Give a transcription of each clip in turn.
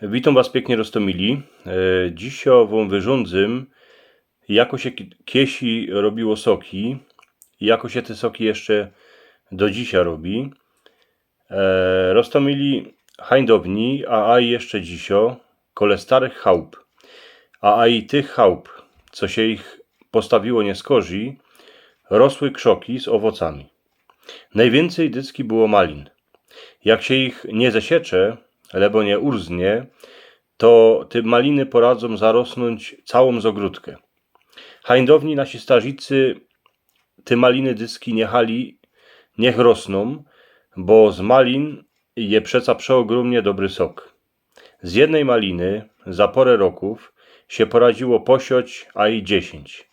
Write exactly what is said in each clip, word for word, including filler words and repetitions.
Witōm was piyknie, Roztōmili. E, dzisiŏ wōm wyrządzym, jako sie ki-, kiesi robiło soki, jako sie te soki jeszcze do dzisiŏ robi. E, Roztōmili, hańdowni, a aj jeszcze dzisiŏ, kole starych chałup, a aj tych chałup, co sie ich postawiło niyskorzij, rosły krzoki z owocami. Nojwiyncyj dycki było malin. Jak sie ich niy zesiecze, lebo niy urznie, to te maliny poradzōm zarosnōńć całōm zŏgrōdkã. Hańdowni nasi starzicy te maliny dycki niechali, niych rosnōm, bo z malin je przeca przeôgrōmnie dobry sok. Z jednyj maliny za pŏrã rokōw sie poradziło posioć, a i dziesiyńć.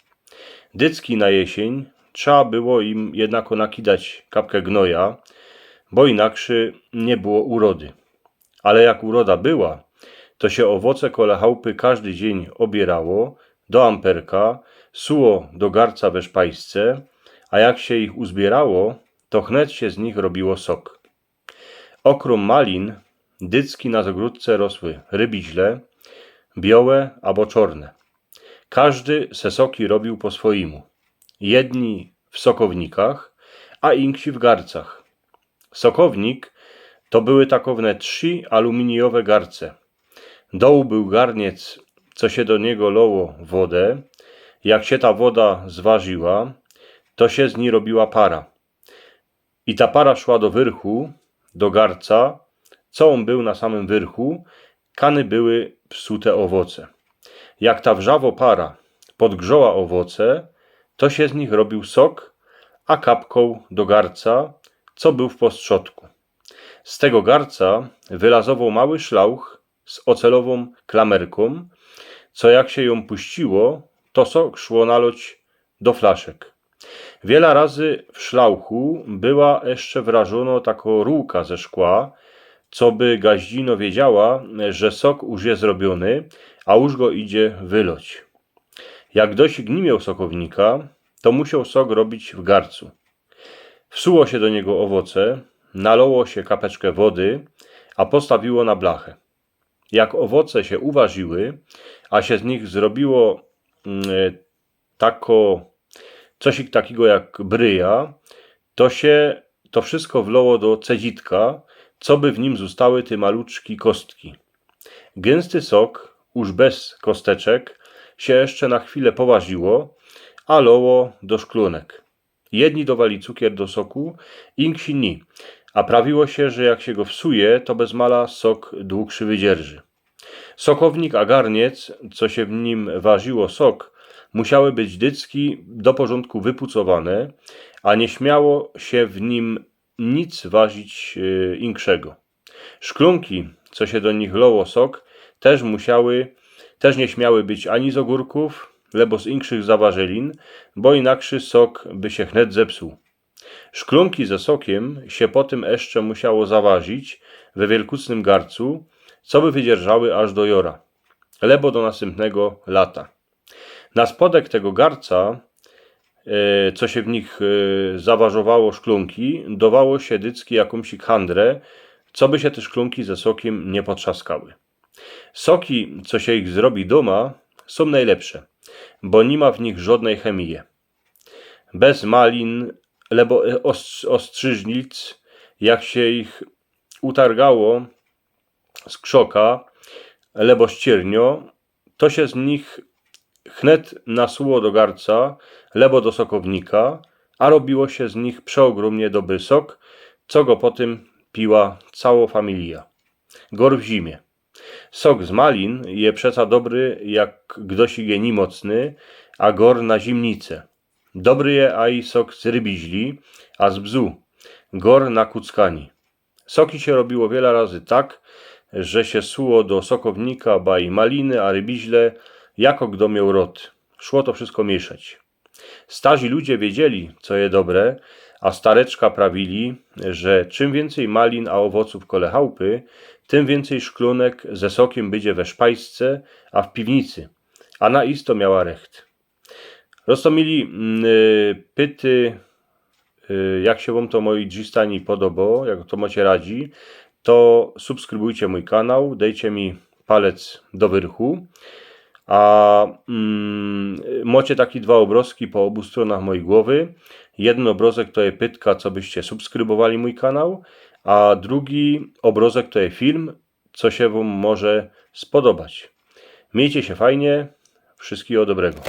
Dycki na jesiyń trzeba było im jednako nakidać kapkã gnoja, bo inakszy niy było urody. Ale jak uroda była, to sie owoce kole chałpy kożdy dziyń ôbierało do amperka, suło do garca we szpajsce, a jak sie ich uzbierało, to chnet sie z nich robiło sok. Ôkrōm malin dycki na zŏgrōdce rosły rybiźle, biołe abo czŏrne. Kożdy se soki robiōł po swojimu. Jedni w sokownikach, a inksi w garcach. Sokownik to były takowne trzi aluminijowe garce. Dołu bōł garniec, co sie do niego loło wodã. Jak sie ta woda zwarziła, to sie z nij robiła para. I ta para szła do wyrchu, do garca, co ôn bōł na samym wyrchu, kany były psute owoce. Jak ta wrzawo para podgrzoła owoce, to sie z nich robiōł sok, a kapkoł do garca, co bōł w postrzodku. Z tego garca wylazowoł mały szlauch z ocelowōm klamerkōm, co jak sie jōm puściło, to sok szło naloć do flaszek. Wiela razy w szlauchu była jeszcze wrażōno tako rōłka ze szkła, co by gaździno wiedziała, że sok już je zrobiōny, a już go idzie wyloć. Jak gdoś niy mioł sokownika, to musioł sok robić w garcu. Wsuło sie do niego owoce, naloło sie kapeczkã wody, a postawiło na blachã. Jak owoce sie uwarziły, a sie z nich zrobiło, mm, tako, coś takigo jak bryja, to sie to wszysko wloło do cedzitka, co by w nim zostały te maluczki kostki. Gęsty sok, już bez kosteczek, sie jeszcze na chwilã powarziło, a loło do szklōnek. Jedni dowali cukier do soku, inksi ni. A prawiło sie, że jak sie go wsuje, to bez mala sok długszy wydzierży. Sokownik a garniec, co sie w nim warziło sok, musiały być dycki do porządku wypucowane, a niy śmiało sie w nim nic warzić, e, inkszego. Szklōnki, co sie do nich loło sok, tyż musiały, tyż niy śmiały być ani z ôgōrkōw, lebo z inkszych zawarzelin, bo inakszy sok by sie chnet zepsuł. Szklōnki ze sokiym sie potym jeszcze musiało zawarzić we wielkucnym garcu, co by wydzierżały aż do jora, lebo do nastympnego lata. Na spodek tego garca, e, co sie w nich, e, zawarzowało szklōnki, dowało sie dycki jakōmś handrã, co by sie te szklōnki ze sokiym niy potrzaskały. Soki, co sie ich zrobi dōma, sōm nojlepsze, bo niy ma w nich żodnyj chemije. Bez malin, lebo, e, os-, ostrzyżnic, jak sie ich utargało z krzoka, lebo z ciernio, to sie z nich chnet nasuło do garca, lebo do sokownika, a robiło sie z nich przeôgrōmnie dobry sok, co go potym piła cało familija. Gor w zimie. Sok z malin je przeca dobry, jak gdoś je nimocny, a gor na zimnice. Dobry je aj sok z rybiźli, a z bzu. Gor na kuckani. Soki sie robiło wiela razy tak, że sie suło do sokownika baj maliny, a rybiźle, jako gdo mioł rod. Szło to wszysko miyszać. Starzi ludzie wiedzieli, co je dobre, a stareczka prawili, że czym wiyncyj malin a ôwocōw kole chałpy, tym wiyncyj szklōnek ze sokiym bydzie we szpajsce, a w piwnicy, a na isto miała recht. Roztōmili, mm, y, pyty, y, jak sie wōm to moje dzisiejsze czytanie podobało, jak to mocie radzi, to subskrybujcie mōj kanał, dejcie mi palec do wyrchu. A mm, mocie taki dwa ôbrozki po ôbu strōnach mojij głowy. Jedyn ôbrozek to je pytka, co byście subskrybowali mōj kanał, a drugi ôbrozek to je film, co sie wōm może spodobać. Miyjcie sie fajnie, wszyjskigo dobrego.